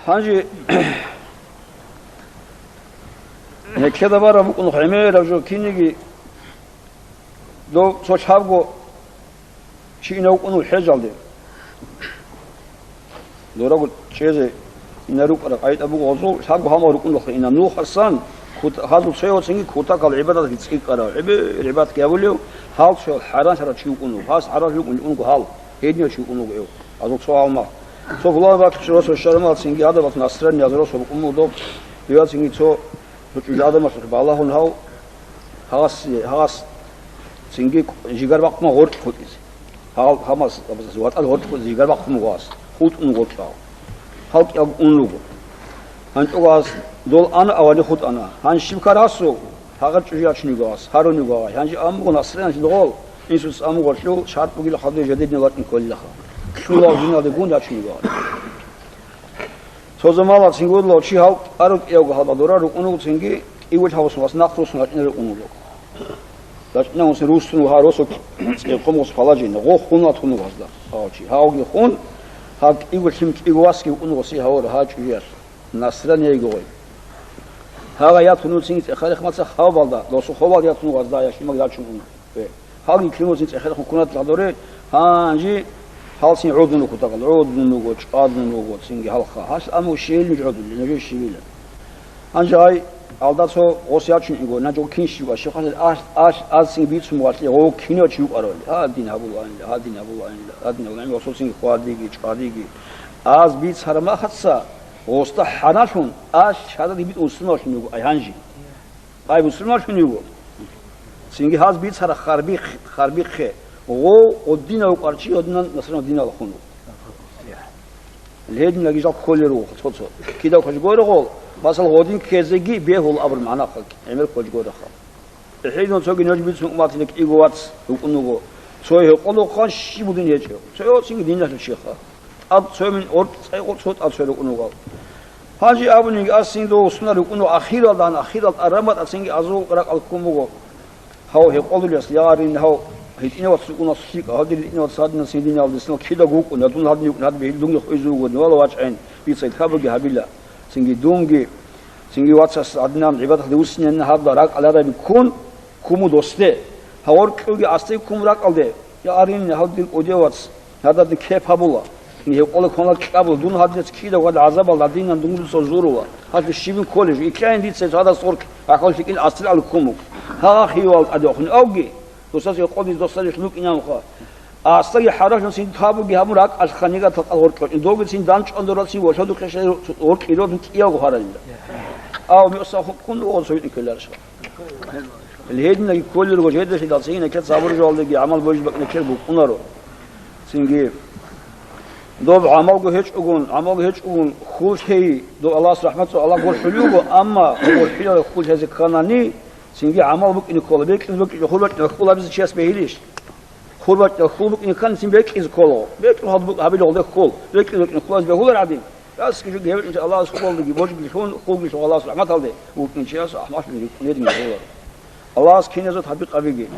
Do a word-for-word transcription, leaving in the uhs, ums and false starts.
Гьанже гьекеда бараб букӀун гӀемераб жо кинниги, дов цо лъабго чи инав вукӀунев хӀежалде. Дораго чӀезе ина рукӀараб къайда буго гьазул, лъабго гьалмагъ рукӀуналъа ина. Нухасан кут-, гьазул цояв цинги кутакал гӀибадатги цӀикӀкӀарав, гӀибе-, гӀибадатги гьабулев, гьал цоял хӀаранлъарав чи вукӀунев, гьас гӀарал рукӀун, рукӀунго гьал, гьединав чи вукӀунго эв, гьазул цо гьалмагъ. Цо пулан бакӀ росулъ щвараб цинги гьадаб насранияз росулъ рукӀун буго доб, дивацинги цо, цо чӀужу адамалъухъ балагьун гьав, гьагъас, гьагъас цинги жигар бахъун гъоркь хутӀизе. Гьал-, гьамас, ватӀал гъоркь хутӀизе жигар бахъун буго гьас, хутӀун гъоркьав. Гьал кӀиялго ун руго. ГьанчӀого гьас дол ана авани хутӀана. Гьанж щиб ккарасу? Гьагъа чӀужу ячун йиго гьас, гьарун йиго гьай. Гьанже амуго насраниял гъол, инсуц амуго лъул, шартӀ бугила хадуй жадидин ватӀин кколилаха. Лъулал жиналдегун ячун йиго гьай. Цо замала цинги вудлав чи гьав ару кӀиявго гьалба дора рукӀун вуго цинги, кӀивул гьавусун вас нахъ русун рачӀине рукӀун вуго. РачӀинавусин русун ва гьарусу цӀехъумгъус паладжина, гъо хун ватун вуго гьазда. Гьав чи, гьавги хун, гьав кӀиго лъим кӀиго васги вукӀун вуго си гьавора гьа чӀужуялъ. Насранияйго гъой. Гьагъа ятун вуцин цӀехарихъ мацах гьавбалда, досу ховалда ятун вуго гьазда яхимаг рачун ун. Гьалги кин вуцин цӀехарихъ хукунат лагъдоре, гьанжи гьалсин гӀодун вукутагъал, гӀодун вуго, чӀвадун вуго, цинги гьалха. Гьалъ аму щивил нуж гӀодулли, нужер щивила. Гьанже гьай алда цо гъос ячун иго, нажго кин щив ва щихъалъи алъ, алъ, аз цинги бицун вуго гьалъи, гъов кинав чи вукӀаравали. Гьадин гьабулаанила, гьадин гьабулаанила, гьадин гьабулаанила, гъосул цинги хвадиги, чӀвадиги. Аз бицараб махаца, гъосда хӀаналъун, аз шагьаралги битӀун мусулманлъун вуго, ай гьанжи. Ай мусулманлъун вуго. Цинги гьаз бицара харбихъ-, харбихъе. Гъов гъодинав къварчи гьодинан насран динал хун вуго. Гьединаги жал кколел руго цо-цо. Кидав хъваж гойрагъул, масал, гъодин ккезеги бегьул абур магӀнаха, гӀемер хъваж гойрахъа. ГӀехӀелдун цоги нож бицун умматилик кӀиго вац рукӀун вуго. Цо гьекъолухъан щиб будин гьечӀев. Цо цинги диналъул щеха. ТӀад цо мин оркь цӀайгъо цо тӀад цо рукӀун вугал. Гьанже абунинги, ас цинги дов сунар рукӀун вуго ахиралда, гьан ахирал тӀарамбатӀа цинги азул ракӀал ккун буго. Гьав гьекъолулес, я арин, гьав гьитӀинавац рукӀуналъ лъикӀа, гьав дир гьитӀинавац гьадинал цинги диналдеснал кидаго вукӀун, гьадун гьадин вукӀун, гьадин бегьилдунги хвезе вугони, вала вачӀайин, бицайин хабаги гьабила. Цинги дунги, цинги вацас гьадинан гӀибадаталде вуссинанин гьабла ракӀал гьараби ккун, куму досде. Гьав оркьуги асде ккун ракӀалде, я арин, гьав дир кӀудевац, гьададин кеп гьабула. Гьев къола кванал кьабул, дун гьадинас кида ва гӀазабал гьадинан дунгуца зурула. Гьалъу щибин кколеб жо? Иккайин дица гьадас гъоркь, ахӀвал-фикил асилгӀал ккун буго. Гьагъа хиювал тӀадехун авги, досасе къодиз досарихъ лукӀинанха. Асдаги хӀаралъун цин табуги гьабун ракӀалъха нигатал къал гъоркьо. Доги цин данчӀван дорацин ва лъодухъе гъоркье ротун кӀиявго гьаралила. Ав миоса хуккун ва цо витӀун ккеларищха? Гьединаги кколел руго жедалъидал цинги некед сабур жоалдеги гӀамал божи бакӀ некед букӀунаро. Цинги доб гӀамалго гьечӀогун, гӀамалго гьечӀогун хьул лъей, доб Аллагьас рахӀмат цо Аллагь гурхӀулев вуго, амма гурхӀилал хьул лъезе кканани, цинги гӀамал букӀине ккола, бекьулеб букӀине, хур бакӀине хьул гьабизе чияс бегьилищ? Хур бакӀине хьул букӀине ккани, цин бекьизе ккола, бекьулеб гьаб-, гьабилалде хьул, бекьулеб букӀине хьул гьабизе бегьулар гӀадин. Ясги жуги гьеб Аллагьас хьулалдаги божги лъун, хьулги лъун Аллагьас рахӀматалде вукӀин чияс ахӀмалъун рикӀкӀунедин гьула. Аллагьас киназул тавфикъ гьабиги.